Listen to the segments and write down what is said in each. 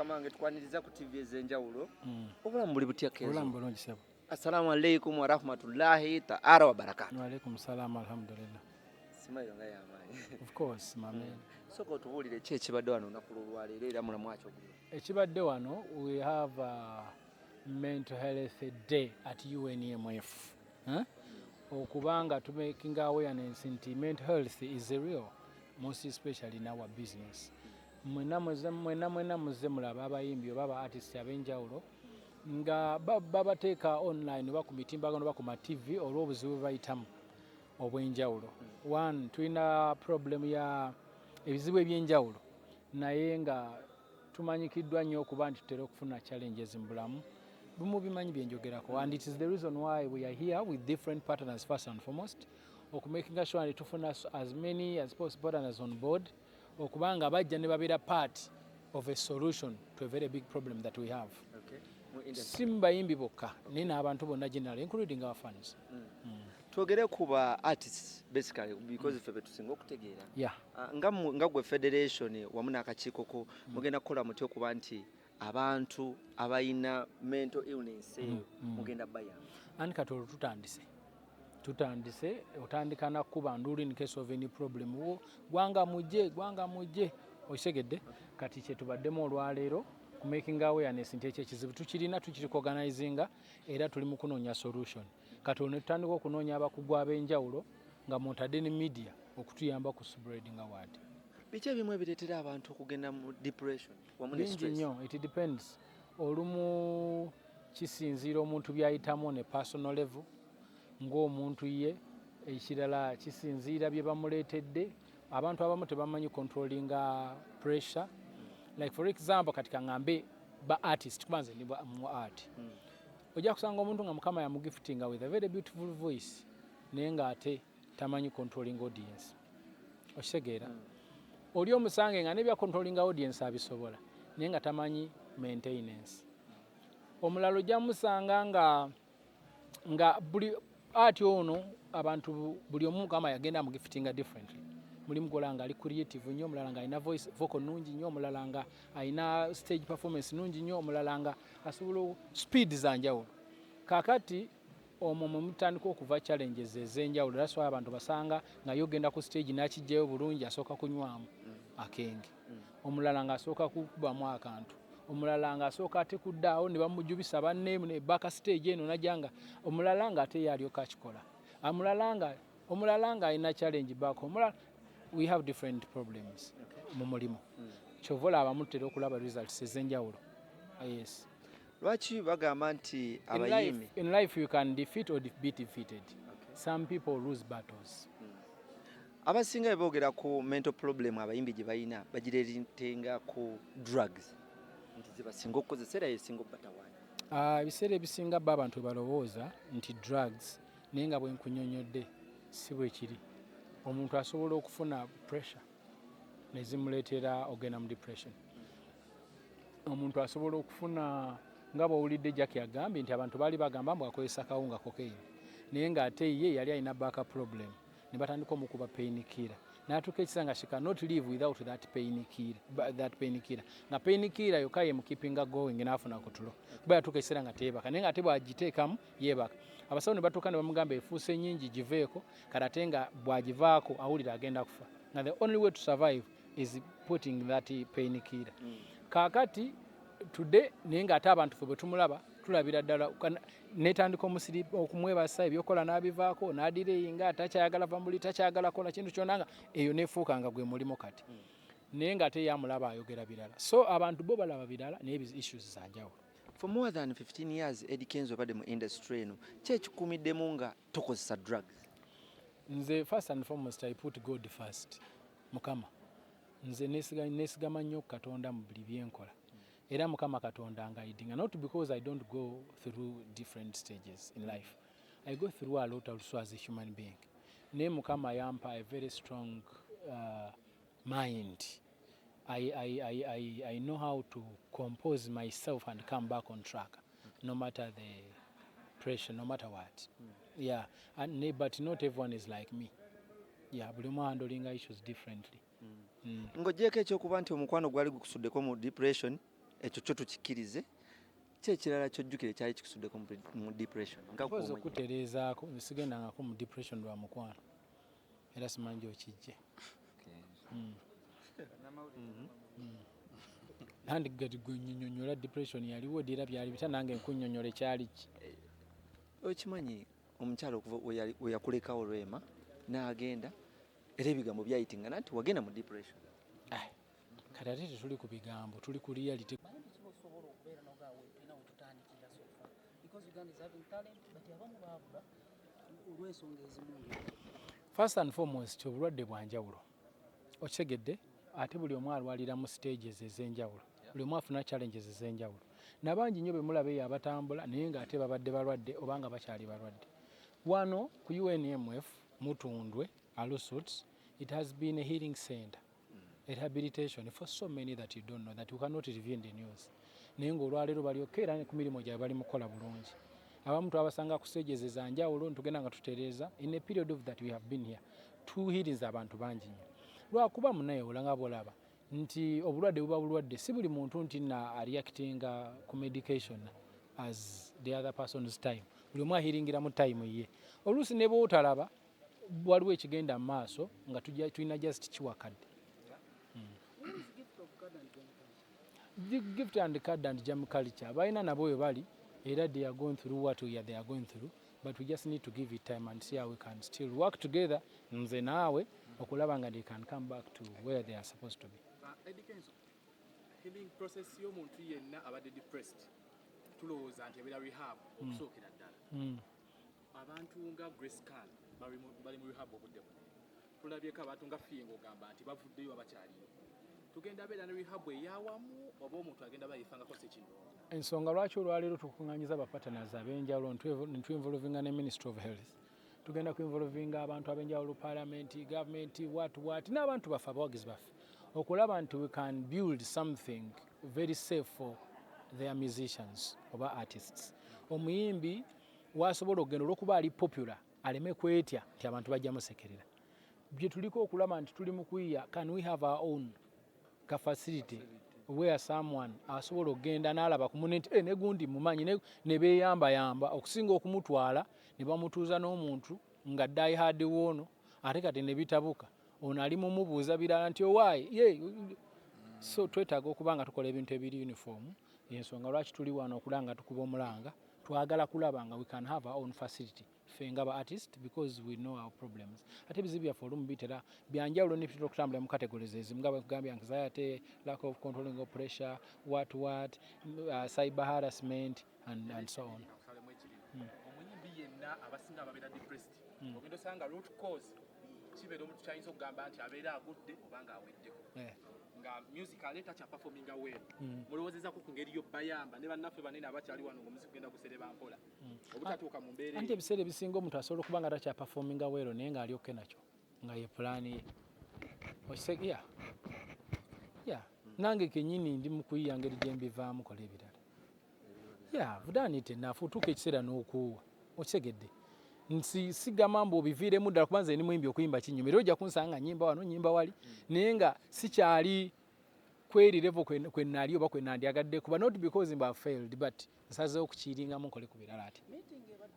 Mukama wange, tukwaniriza ku TV ez'enjawulo. Obulamu buli butya, Kenzo? Obulamu bulungi, sebo. Assalamu alaikum warahmatullahi taala wabarakatu. Waalaikum salaam, alhamdulillah. Smile nga yamaanyi. Of course, my man. Sooka otubuulire ki ekibadde wano olunaku lwolwaleero, era mulamu akyogulira. Ekibadde wano, we have a mental health day at UNMF, huh? Okubanga tumaking awareness nti mental health is real, most especially in our business. Mwena mwena mwena muzze mulaba abayimbi oba aba artist ab'enjawulo nga babateeka online oba ku mitimbagano oba ku ma TV olw'obuzibu bwe bayitamu obw'enjawulo. One, tulina problem ya ebizibu ebyenjawulo, naye nga tumanyikiddwa nnyo okuba nti tutera okufuna challenges mu bulamu bimu, bimanyi byenjogerako. And it is the reason why we are here with different partners, first and foremost okumakinga sure nti tufuna as many as possible partners on board, okubanga bajja ne babeera part of a solution to a very big problem that we have. Mu industry. Si mu bayimbi bokka, naye n'abantu bonna generally, including our fans. Twogere ku ba artists basically, because ffe betusinga okutegeera. Ah, nga gwe federation wamu n'akakiiko ko, mugenda kukola mutya okuba nti abantu abalina mental illness eyo mugenda bayamba? Anti kati olwo tutandise otandika nakuba nduulu in case of any problem, wo gwanga mujje, gwanga mujje, okitegedde? Kati kyetubaddemu olwaleero ku making awareness nti ekyo ekizibu tukirina, tukiriorganizinga, era tuli mu kunoonya solution. Kati olwo ne tutandika okunoonya abakugu ab'enjawulo nga mwotadde ne media okutuyamba ku spreading word. Biki ebimu ebireetera abantu okugenda mu depression wamu ne Bingi stress? nnyo. It depends. Olumu kisinziira omuntu byayitamu ne personal level ng'omuntu ye. Ekirala kisinziira bye bamuleetedde. Abantu abamu tebamanyi controllinga pressure. Like for example, kati kaŋŋambe ba artist, kuba nze ndi mu art, ojja kusanga omuntu nga Mukama yamugiftinga with a very beautiful voice, naye ng'ate tamanyi controlling audience, okitegeera? Oli omusange nga nebya controlling audience abisobola, naye nga tamanyi maintenance. Omulala ojja musanga nga buli ati ono abantu buli omu Mukama yagenda amugiftinga differently. Mulimu gola nga ali creative nnyo, omulala nga alina voice vocal nungi nnyo, omulala nga alina stage performance nungi nnyo, omulala nga asobola speed za njawulo. Kakati omwo mwe mutandika okuva challenges ez'enjawulo. That's why abantu basanga nga ye ogenda ku stage n'akijjayo bulungi, asooka kunywamu akenge, omulala ng'asooka kukubamu akantu, omulala ng'asooka ate kuddaawo ne bamujubisa banne ne baka stage eno najja, nga omulala ng'ate ye alyoka akikola, omulala ng'alina challenge back, omulala. We have different problems mu mulimu, kyova olaba mutera okulaba results ez'enjawulo, yes. Lwaki bagamba nti In abayimbi life, in life you can defeat or be defeated. Some people lose battles. Abasinga bwe boogera ku mental problem abayimbi gye balina, bagireetenga ku drugs nti zebasinga okukozesa era yesinga okubatawaanya. Ah, ebiseera ebisinga bo abantu balowooza nti drugs, naye nga bwe nkunyonyodde si bwe kiri. Omuntu asobola okufuna pressure nezimuleetera ogenda mu depression. Omuntu asobola okufuna, nga bw'owulidde Jackie agambye nti abantu baali bagamba mbu akozesa kawunga, cocaine, naye ng'ate ye yali alina back problem, ne batandika omukuba painkiller, n'atuuka ekisa nga she cannot live without that painkiller, that painkiller, nga painkiller yokka ye mukeepinga going, n'afuna ku tulo, kuba yatuuka ekiseera nga teebaka, naye ng'ate bw'agiteekamu yeebaka. Abasawo ne batuuka ne bamugamba efuuse nnyingi, giveeko. Kati ate nga bw'agivaako awulira agenda kufa, nga the only way to survive is putting that painkiller. Kaakati today, naye ng'ate abantu fe bwe tumulaba tulabira ddala netandika omusiri okumwebasa, ebyokola n'abivaako, n'adireyinga, takyayagala va muli, takyayagala kola kintu kyonna, nga eyo nefuuka nga gwe mulimu kati, naye ng'ate ye amulaba ayogera birala. So abantu bo balaba birala, naye issues za njawulo. For more than 15 years, Eddie Kenzo, obadde mu industry eno, ki ekikuumiddemu nga tokozesa drugs? Nze first and foremost I put God first. Mukama, nze nesigama nnyo ku Katonda mu buli byenkola, era Mukama Katonda nguidinga, not because I don't go through different stages in life. I go through a lot also as a human being, naye Mukama yampa a very strong mind. I know how to compose myself and come back on track no matter the pressure, no matter what. Yeah, and, but not everyone is like me. Yeah, buli omu handlinga issues differently. Ng'ogyeko ekyokuba nti omukwano gwali gukusuddeko mu depression. Ekyo kyo tukikkirize. Ki ekirala kyojjukira ekyali kikusuddeko mu depression nga Mpozi gwe omanyi? Okutereezaako, nze sigendangako mu depression lwa mukwano, era simanyi gyokijje. Nandi gati gwe nnyonyola depression yaliwo ddi era byali bitya, nange nkunnyonnyola ekyali ki. Okimanyi omukyala okuva we yakulekawo Rema n'agenda, era ebigambo byayitingana nti wagenda mu depression. Ah, kati ate tetuli ku bigambo, tuli ku reality. Manyi biki bosobola okubeera noga tulina wetutandikira so far, because Uganda is having talent, but abamu baabula olw'ensonga ezimu ng'ezo? First and foremost, obulwadde bwa njawulo, okitegedde? Ate buli omu alwalira mu stages ez'enjawulo, buli omu afuna challenges ez'enjawulo. Nabangi nnyo bemulaba eyo abatambula naye ng'ate babadde balwadde oba nga bakyali balwadde. Wano ku UNMF Mutundwe Alusuits, it has been a healing center, a rehabilitation for so many that you don't know, that you cannot review in the news, naye ng'olwaleero balyoka era ku mirimu gyabwe bali mukukola bulungi. Abamu twabasanga ku stages ezanjawulo, ntugenda nga tutereeza. In a period of that we have been here, tuhealinze abantu bangi nnyo, lwakuba munaye olanga bwolaba nti obulwadde buba bulwadde. Si buli muntu nti na areactinga ku medication as the other person's time. Buli omu ahealingira mu time ye. Oluusi ne bwotalaba waliwo ekigenda mu maaso nga tulina just kiwakadde. Where is Gift of God and Jam Culture? The Gift and Card and Jam Culture balina nabo we bali, era they are going through what we are, they are going through, but we just need to give it time and see how we can still work together, nze naawe, okulaba nga they can come back to where they are supposed to be. Eddie Kenzo, healing process y'omuntu yenna abadde depressed, tulowooza nti ebeera rehab okusookera ddala. Abantu nga Grace Khan bali mu rehab obudde buno. Tulabyeko abantu nga Fille ng'ogamba nti bavuddeyo, babakyaliyo. Tugenda beera ne rehab eyawamu oba omuntu agenda bayifangako sekino? Ensonga lwaki olwaleero tukuŋŋanyiza bapartners ab'enjawulo, ntuinvolvinga ne Ministry of Health, tugenda kuinvolvinga abantu ab'enjawulo, parliament, government, what what, n'abantu baffe, abawagizi baffe, okulaba nti we can build something very safe for their musicians oba artists. Omuyimbi wasobola okugenda olwokuba ali popular aleme kwetya nti abantu bajja musekerera. Bye tuliko okulaba nti tuli mu kuyiya, can we have our own ka facility where someone asobola okugenda n'alaba ku munne nti, "Eh, ne gundi mumanyi," ne beeyambayamba okusinga okumutwala ne bamutuuza n'omuntu nga die hard woono, ate kati ne bitabuka, ono ali mumubuuza birala nti owaayi ye. So twetaaga okuba nga tukola ebintu ebiri uniform. Ensonga lwaki tuli wano okulaba nga tukuba omulanga, twagala kulaba nga we can have our own facility ffe nga ba artist, because we know our problems. Ate ebizibu byaffe olumu bitera byanjawulo ne bitera okutambula mu categories ezimu, nga bwekugambye anxiety, lack of controlling of pressure, what what, cyber harassment and so on. Okusalemu ekirimu, omuyimbi yenna abasinga ababeera depressed, ogenda osanga root cause kibeera omuntu kyayinza okugamba nti abeera agudde oba nga aweddeko, nga music aleeta kyaperforminga well. Mulowoozezako ku ngeri yobayamba ne bannaffe banene abakyali wano ng'omuziki gugenda gusereba mpola obutatuuka mu mbeera Anti eyo? Ebiseera ebisinga omuntu asobola okuba nga takyaperforminga well naye ng'ali okay nakyo, nga ye pulaani ye. Yeah, nange kenyini ndi mu kuyiya ngeri gye mbivaamu, kola ebirala. Yeah, vudaanite naafu otuuka ekiseera n'okuuwa, okitegedde? Nsi sigamba mbu obiviiremu ddala, kuba nze ndi muyimbi, okuyimba kinyuma, era ojja kunsanga nga nyimba wano, nyimba wali, naye nga sikyali kweri level kwe nali oba kwe nandyagadde kuba, not because mba failed, but nsazeewo okukiringamu nkole ku birala ate,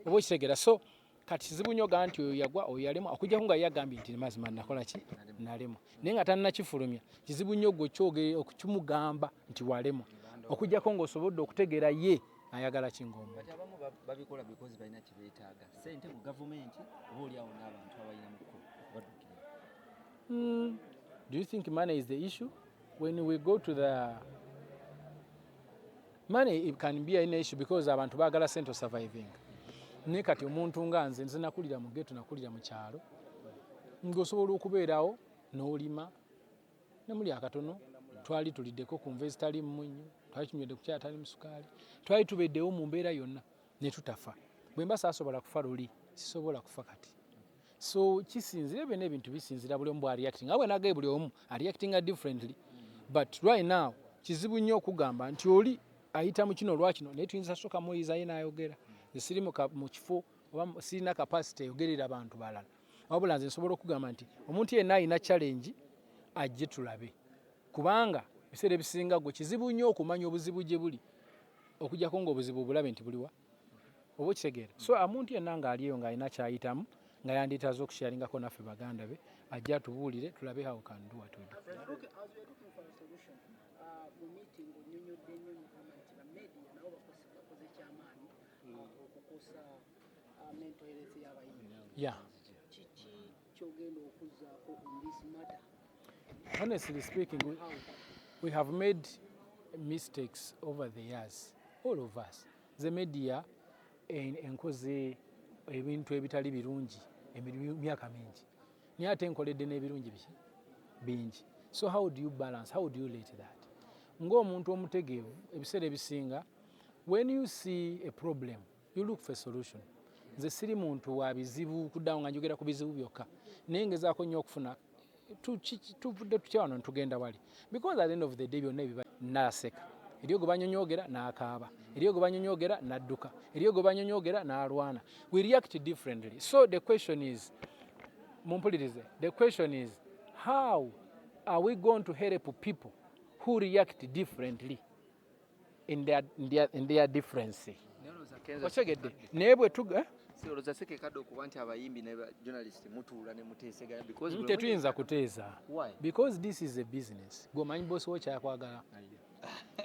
oba okitegeera? So kati kizibu nnyo gaa nti oyo yagwa, oyo yalemwa, okujjako nga ye agambye nti mazima nakola ki, nalemwa, naye nga tannakifulumya. Kizibu nnyo gwe kyogere okukimugamba nti walemwa, okujjako ng'osobodde okutegeera ye ayagala ki ng'omuntu. Kati abamu babikola because balina kyebeetaaga, sente mu gavumenti oba oliawo n'abantu abalina muko okubaddukirira. Do you think money is the issue? When we go to the money, it can be an issue because abantu baagala sente surviving. Naye kati omuntu nga nze, nze nakulira mu ghetto, nakulira mu kyalo, ng'osobola okubeerawo n'olima ne muli akatono. Twali tuliddeko ku nva ezitali munnyo, twali tunywedde ku kyayi atali musukaali, twali tubeddewo mu mbeera yonna ne tutafa. Bwe mba saasobola kufa luli, sisobola kufa kati. So kisinzira, byonna ebintu bisinzira buli omu bw'areacting, nga bwe nagaye buli omu areactinga differently. But right now kizibu nnyo okugamba nti oli ayita mu kino olwakino, naye tuyinza sooka muyizayo n'ayogera. Nze siri mu kifo oba sirina capacity eyogerera bantu balala, wabula nze nsobola okugamba nti omuntu yenna alina challenge ajje tulabe, kubanga Biseera ebisinga gwe kizibu nnyo okumanya obuzibu gye buli, okujjako ng'obuzibu bulabe nti buliwa, oba okitegeera. So omuntu yenna ng'ali eyo ng'alina kyayitamu nga yandiitaze okusharingako naffe baganda be, ajja atubuulire tulabe how can do what we do. Okay, as we are looking for a solution, mu meeting onyonyodde nnyo n'ogamba nti ba media nabo bakoze kyamaanyi okukosa mental health y'abayimbi. Kiki kyogenda okuzzaako on this matter? Honestly speaking, we have made mistakes over the years, all of us. The media enkoze ebintu ebitali birungi emyaka mingi, naye ate nkoledde n'ebirungi biki bingi. So how do you balance? How do you rate that? Ng'omuntu omutegeevu, ebiseera ebisinga when you see a problem, you look for a solution. Nze siri muntu wa bizibu kuddawo nga njogera ku bizibu byokka, naye ngezaako nnyo okufuna tuvudde tutya wano ntugenda wali, because at the end of the day byonna ebiba naseka, eriyo gwe banyonyogera n'akaaba, eriyo gwe banyonyogera n'adduka, eriyo gwe banyonyogera n'alwana. We react differently. So the question is, mumpulirize, the question is, how are we going to help people who react differently in their difference? Otegedde? Naye bwe tuga, eh? Olowooza si kekadde okuba nti abayimbi ne journalist mutuula ne muteeseganya? Because Tetuyinza kuteesa. Why? Because this is a business. Gweomanyi bosi wo kyakwagala,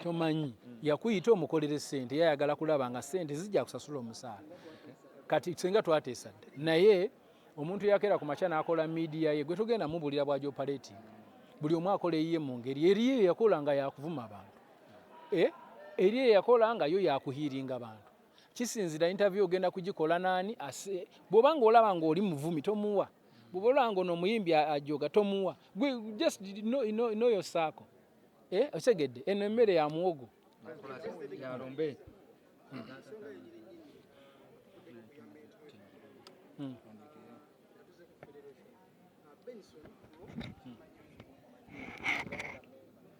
tomanyi yakuyita omukolere sente, yayagala kulaba nga sente zijja kusasula omusaala. Kati singa twateesa dda, naye omuntu yakeera ku makya n'akola media ye, gwe tugenda mubulira bw'agyoperating. Buli omu akola eyiye mu ngeri eriye. Yakola nga yakuvuma abantu, eh? Eriye yakola nga yo yakuhiiringa abantu. Kisinzira interview ogenda kugikola naani. Bw'oba ng'olaba ng'oli muvumi, tomuwa. Bw'oba olaba ng'ono omuyimbi ajoga, tomuwa. Gwe just know your circle, eh? Otegedde? Eno emmere ya muwogo. Yalombe.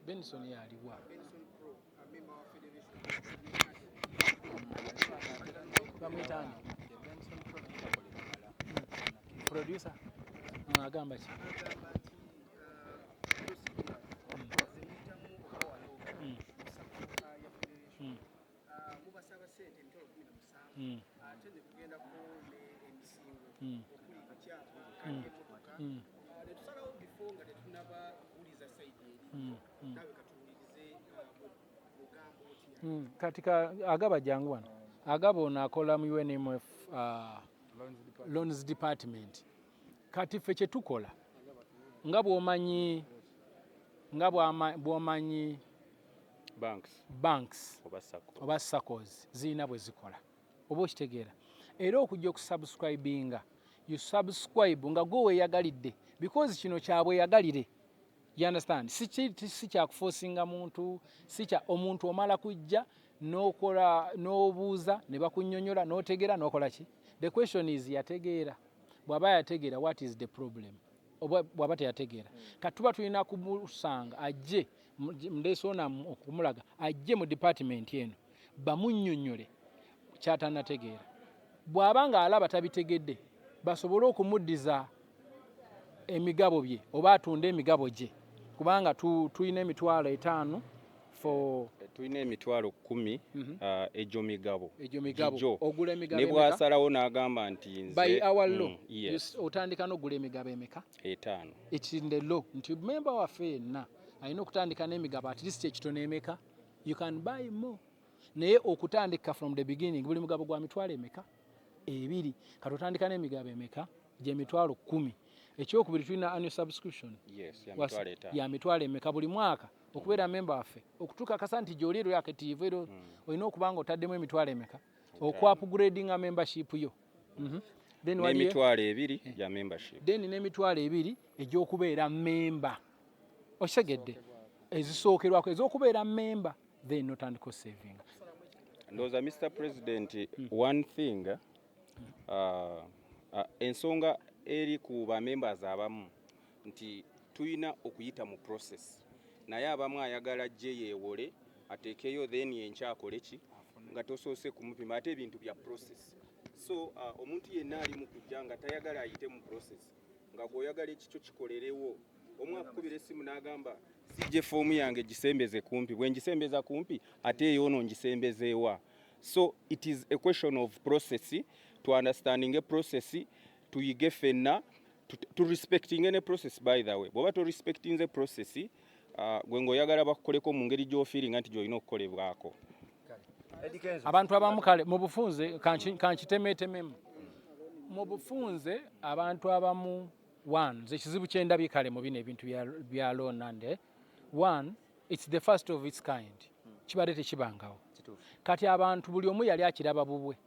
Benson yaliwa? Bamuyita ani? Producer agamba ki? Agamba nti procedures ya federation, mubasaba sente 170,000, ate ne tugendako emisingo okuli ekyapa kandi emotoka, ne tusalawo before nga tetunaba kuwuliza side eri, naawe katuwulirize bw'ogamba otya. Kati agaba jangu wano. Agaba ono akola mu UNMF loans department. Kati ffe kyetukola, nga bw'omanyi, nga bw'omanyi banks banks oba sacco oba saccos zirina bwe zikola, oba okitegeera? Era okujja okusubscribinga, you subscribe nga gwe weeyagalidde, because kino kyabweyagalire. You understand? Si kyakuforcinga muntu, si kya omuntu. Omala kujja n'okola n'obuuza ne bakunnyonnyola n'otegeera n'okola ki. The question is, yategeera? Bw'aba yategeera, what is the problem? Oba bw'aba teyategeera, kati tuba tulina kumusanga ajje ndeese ono okumulaga, ajje mu department eno bamunnyonnyole kyatanategeera. Bw'aba ng'alaba tabitegedde, basobole okumuddiza emigabo bye oba atunde emigabo gye, kubanga tulina 50,000 for Tulina 10,000 egyo migabo. Egyo migabo. Gigyo. Ogula emigabo Ne emeka? bw'asalawo n'agamba nti nze By our law, yes. otandika n'ogula emigabo emeka? Etaano. It's in the law nti member waffe yenna alina okutandika n'emigabo at least ekitono emeka. You can buy more, naye okutandika from the beginning, buli mugabo gwa mitwalo emeka? Ebiri. Kati otandika n'emigabo emeka? Gye 10,000. Ekyokubiri, tulina annual subscription. Yes, ya 50,000. Ya mitwalo emeka buli mwaka? Okubeera member waffe, okutukakasa nti gyoli ero active, ero olina okuba nga otaddemu emitwalo emeka okuupgradinga membership yo. Then waliyo N'20,000 ya membership. Then n'20,000 egy'okubeera memba, okitegedde? Ezisookerwako ez'okubeera memba, then notandika osavinga. Ndowooza, Mr President, one thing, ensonga eri ku bamembers abamu nti tulina okuyita mu process, naye abamu ayagala gye yeewole ateekeyo, then enkya akole ki nga tosoose kumupima, ate ebintu bya process. So omuntu yenna ali mu kujja nga tayagala ayite mu process, nga gweoyagala ekikyo kikolerewo. Omu akukubira essimu n'agamba, "Sijje, foomu yange gisembeze kumpi." Bwe ngisembeza kumpi, ate eyoono ngisembezeewa? So it is a question of process, to understanding a process, tuyige ffenna to respecting ne process. By the way, bw'oba torespectinze process, gwe ng'oyagala bakukoleko mu ngeri gy'ofeelinga nti gy'olina okukolebwako. Eddie Kenzo. Abantu abamu, kale mu bufunze kankitemeetememu, mu bufunze abantu abamu, one, nze ekizibu kyendabye kale mu bino ebintu bya loan and one, it's the first of its kind, kibadde tekibangawo. Kati abantu buli omu yali akiraba bubwe,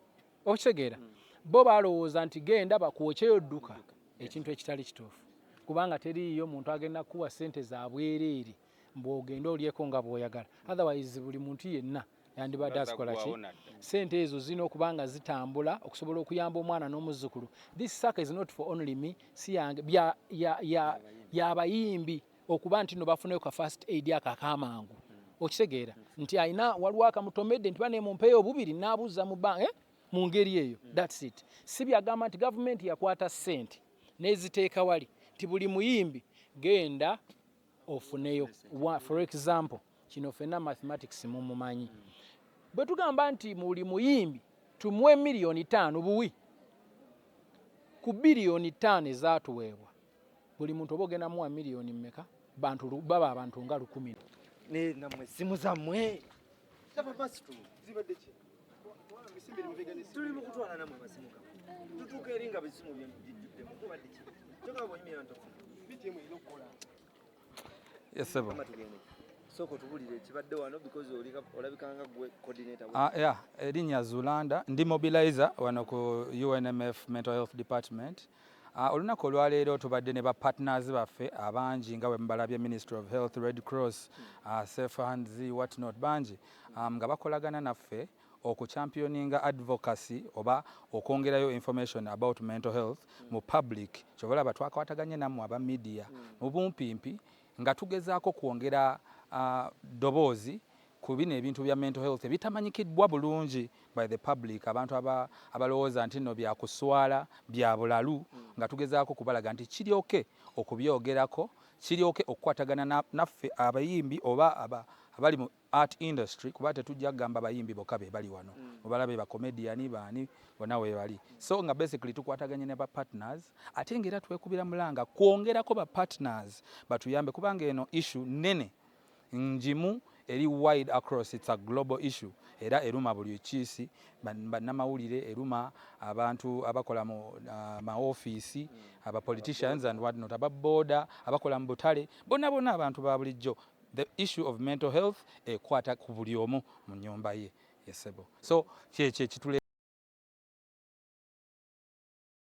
okitegeera? Bo balowooza nti genda bakwokyeyo dduka, ekintu ekitali kituufu, kubanga teriiyo muntu agenda kuwa ssente za bwereere mbw'ogenda olyeko nga bw'oyagala. Otherwise buli muntu yenna yandibadde azikola ki? Bazaggwawo nadda. Sente ezo zirina okuba nga zitambula okusobola okuyamba omwana n'omuzzukulu. This SACCO is not for only me, si yange, y'abayimbi okuba nti no bafuneyo ka first aid ako akamangu, okitegeera nti alina waliwo akamutomedde nti bane mumpeeyo obubiri n'abuuza mu banka, eh? Mu ngeri eyo, that's it. Si byagamba nti gavumenti yakwata ssente n'eziteeka wali nti buli muyimbi genda ofuneyo. For example, kino ffenna mathematics mumumanyi, bwe tugamba nti buli muyimbi tumuwe 5 miliyoni buwi ku 5 biliyoni ezaatuweebwa, buli muntu oba ogenda muwa miliyoni mmeka? Bantu baba abantu nga 1000. Ne nammwe essimu zammwe, laba masitu. Zibadde ki? Emisimbi eri mabega n'essimu. Tuli mu kutwala nammwe amasimu gammwe, tutuuka eri nga bisimu bijjuddemu. Mubadde ki? Kyokka bwonyumira ntofuna. BTM erina okukola. Yes, sebo. Kama tugende, sooka otubulire ekibadde wano because olabika nga gwe coordinator. Yeah, erinnya Zulanda, ndi mobilizer wano ku UNMF Mental Health Department. Olunaku olwaleero tubadde ne ba partners baffe abangi nga bwe mubalabye, Ministry of Health, Red Cross, Safe Hands, what not, bangi nga bakolagana naffe okuchampioninga advocacy oba okwongerayo information about mental health mu public. Kyova olaba twakwataganye nammwe aba media mu bumpimpi nga tugezaako kwongera ddoboozi ku bino ebintu bya mental health ebitamanyikiddwa bulungi by the public, abantu abalowooza nti nno byakuswala, bya bulalu, nga tugezaako kubalaga nti kiryoke okubyogerako, kiryoke okukwatagana naffe abayimbi oba abali mu art industry, kuba tetujja kugamba bayimbi bokka be bali wano, mubalabe bacomedian baani bonna we bali. So nga basically tukwataganye ne ba partners, ate nga era twekubira mulanga kwongerako ba partners batuyambe, kubanga eno issue nene njimu eri wide across, it's a global issue, era eruma buli kiisi bannamawulire, eruma abantu abakola mu maofiisi, aba politicians and what not, ababoda, abakola mu butale, bonna bonna abantu ba bulijjo. The issue of mental health ekwata ku buli omu mu nnyumba ye yesebo. So kyekyo ekitule.